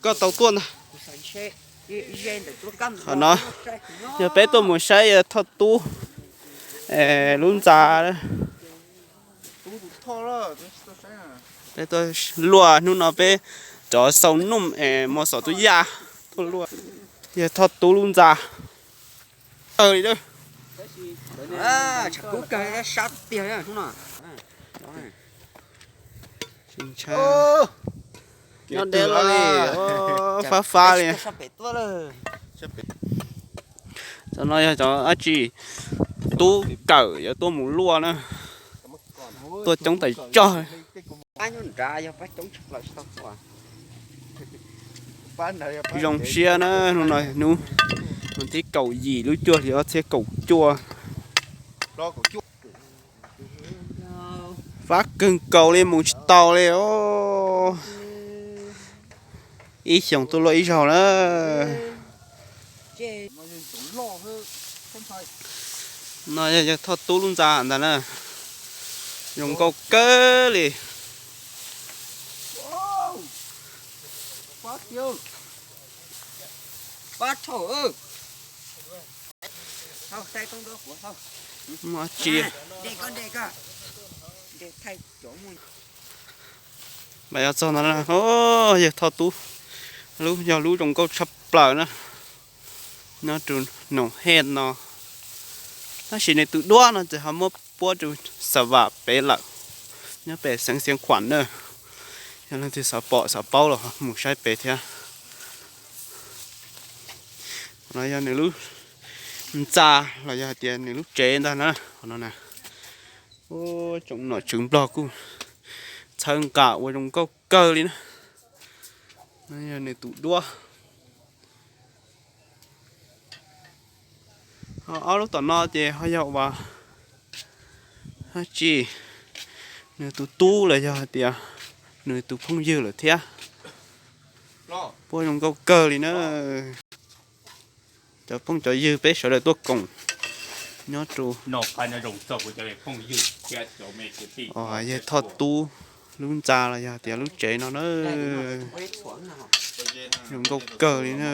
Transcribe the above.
Koj tau tuaj ntag. Qhov no yog peb tuaj mus saib yawg Thoj Tub lub ntxa. Peb tuaj luaj hnub no peb cov xau nuj es muaj xov tub yaj tuaj luaj yawg Thoj Tub lub ntxa. Aw li a. Nyob deb los li, fab fab li. Cov no yog cov dab tsi tub kawm yuav tuaj mus luaj na. Tuaj coob tas zog. Zoo siab na, hnub no hnub thib kaum yim lub cuaj hli ob txhiab kaum cuaj. Fab kawg nkaus li mus tsis tau li os. Ib xyoos tuaj luaj ib zaug na. No yog yawg Thoj Tub lub ntxa ntag na. Zoo nkauj kawg li. Tsis, mas yog txog no, yawg Thoj Tub lub yog lub zoo nkauj tshaj plaws na. Nyob rau Noom Hej no, tab sis nws tus duab no ces ho muab puab rau Xa Vam pem lawm, nyob pem xeev Xiav Khuam na. Yog leej twg xav pom xav paub los mus saib pem thiab. Qhov no yog nws lub ntxa los yog hais tias nws lub tsev ntag na. Qhov no na, tsoom nom tswv Nplog kuj txhawb nqa ua zoo nkauj kawg li na. No yog nws tus duab. Ho ob lub tom no ces ho yog uas dab tsi, nws tus tub los yog hais tias nws tus phooj ywg lawm thiab. Puab zoo nkauj kawg li na. Cov phooj cov ywg peb sawv daws tuaj koom nyob rau yawg Thoj Tub lub ntxa los yog tias lub tsev no na. Zoo nkauj kawg li na.